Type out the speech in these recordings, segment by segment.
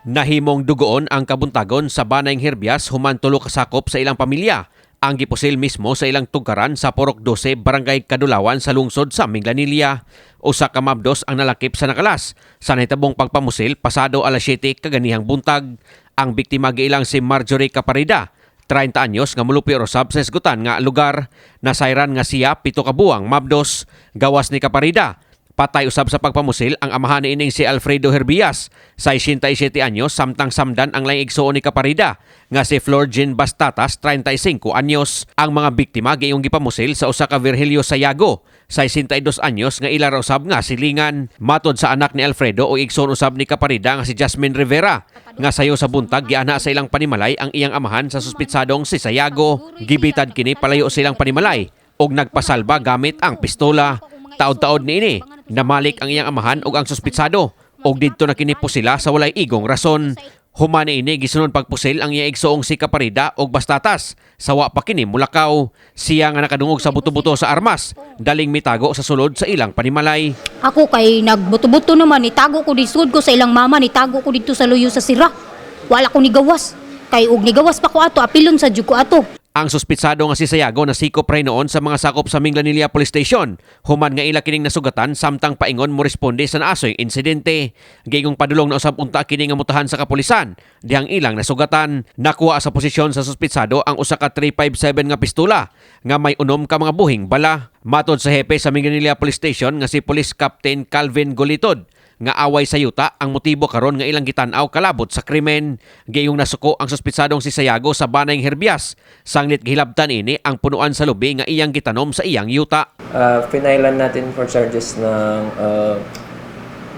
Nahimong dugoon ang kabuntagon sa Banay Herbias human tulo kasakop sa ilang pamilya ang gipusil mismo sa ilang tugkaran sa Purok 12, Barangay Kadulawan sa lungsod sa Minglanilla. Usa ka mabdos ang nalakip sa nakalas sa nahitabong pagpamusil pasado alas 7 kaganihang buntag. Ang biktima giilang si Marjorie Caparida, 30 anyos, nga mulupi usab sa hisgutan nga lugar. Nasayran nga siya 7 ka buwang mabdos. Gawas ni Caparida, patay usab sa pagpamusil ang amahan niining si Alfredo Herbias, sa 67 anyos, samtang samdan ang laing igsuon ni Caparida nga si Flor Jean Bastatas, 35 anyos. Ang mga biktima giingong gipamusil sa usa ka Virgilio Sayago, sa 62 anyos, nga ila ra usab nga silingan. Matod sa anak ni Alfredo o igsuon usab ni Caparida nga si Jasmine Rivera, nga sayo sa buntag giana sa ilang panimalay ang iyang amahan sa suspitsadong si Sayago. Gibitad kini palayo sa ilang panimalay og nagpasalba gamit ang pistola. Taod-taod niini, namalik ang iyang amahan ug ang suspitsado og didto na kini sila sa walay igong rason. Human niini, gisunod pagpusil ang iyang igsoong si Caparida og Bastatas. Sawa pa kini mulakaw. Siya nga nakadungog sa buto-buto sa armas, daling mitago sa sulod sa ilang panimalay. Ako kay nagbuto-buto naman, nitago ko disud ko sa ilang mama, nitago ko dito sa luyo sa sira. Wala ko nigawas. Kay og nigawas pa ko ato, apilon sa jud ko ato. Ang suspitsado nga si Sayago nasikop ray noon sa mga sakop sa Minglanilla Police Station. Human nga ila kining nasugatan samtang paingon mo responde sa naasoy insidente. Giingong padulong na usab unta kini nga mutahan sa kapulisan dihang ilang nasugatan. Nakuha sa posisyon sa suspitsado ang usa ka 357 nga pistola nga may 6 ka mga buhing bala. Matod sa hepe sa Minglanilla Police Station nga si Police Captain Calvin Golitod, nga away sa yuta ang motibo karon nga ilang gitan-aw kalabot sa krimen. Giingong nasuko ang suspitsadong si Sayago sa Banay Herbias. Sanglit gihilabtan ini ang punuan sa lubi nga iyang gitanom sa iyang yuta. Finailan natin for charges ng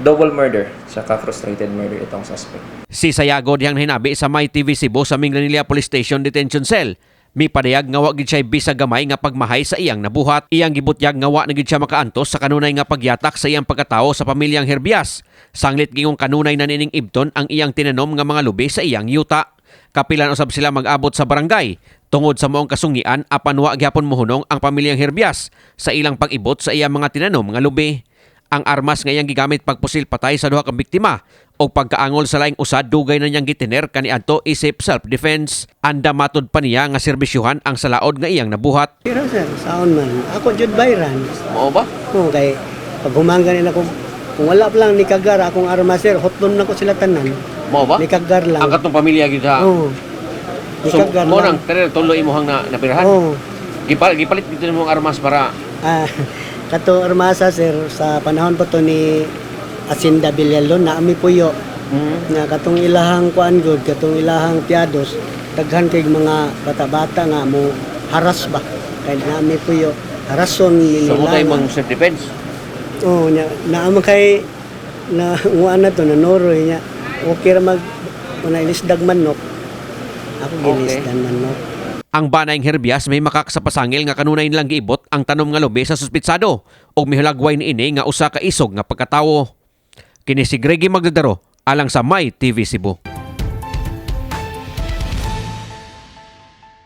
double murder saka frustrated murder itong suspect. Si Sayago dihang nahinabi sa May TV Cebu sa Minglanilla Police Station Detention Cell. Mipadayag nga wa gid siya bisag gamay nga pagmahay sa iyang nabuhat. Iyang gibutyag nga wa na gid siya makaantos sa kanunay nga pagyatak sa iyang pagkatao sa pamilyang Herbias. Sanglit gingong kanunay na nining ibton ang iyang tinanom nga mga lubi sa iyang yuta. Kapilan usab sila mag-abot sa barangay tungod sa maong kasungian, apan wa gyapon mohunong ang pamilyang Herbias sa ilang pag-ibot sa iyang mga tinanom nga lubi. Ang armas nga iyang gigamit pagpusil patay sa duha ka biktima o pagkaangol sa laing usa, dugay na niyang gitiner kaniadto isip self-defense. Anda matod pa niya nga serbisyuhan ang salaod nga iyang nabuhat. Pero sir, saon man. Ako jud bayran. Mao ba? Oo, kay pag humangga nila kung wala pa lang ni kagar akong armas, sir, hotlon na ko sila tanan. Mao ba? Ni kagar lang. Ang katong pamilya gid sa Oo. Ni So kagar mo lang. nang tener tulo imuhang na napirahan. Oo. Gipalit dito nimong armas para Ah, kato armasa, sir, sa panahon pa to ni Asinda Villalon na ami puyo nga katong ilahang kuan gud, katong ilahang piados, daghan kay mga bata-bata nga mo haras ba kay na ami puyo harason ni So mo nila tayo mong self defense. Oo, nya naama kay na nguan na to na noroy niya. Okay ra mag una ilisdag manok. Ako gilisdan manok. Ang Banay Herbias may makak sa pasangil nga kanunay nilang giibot ang tanom nga lubi sa suspitsado ug mihulagway niini nga usa ka isog nga pagkatawo. Kini si Greggy Magdadaro alang sa My TV Cebu.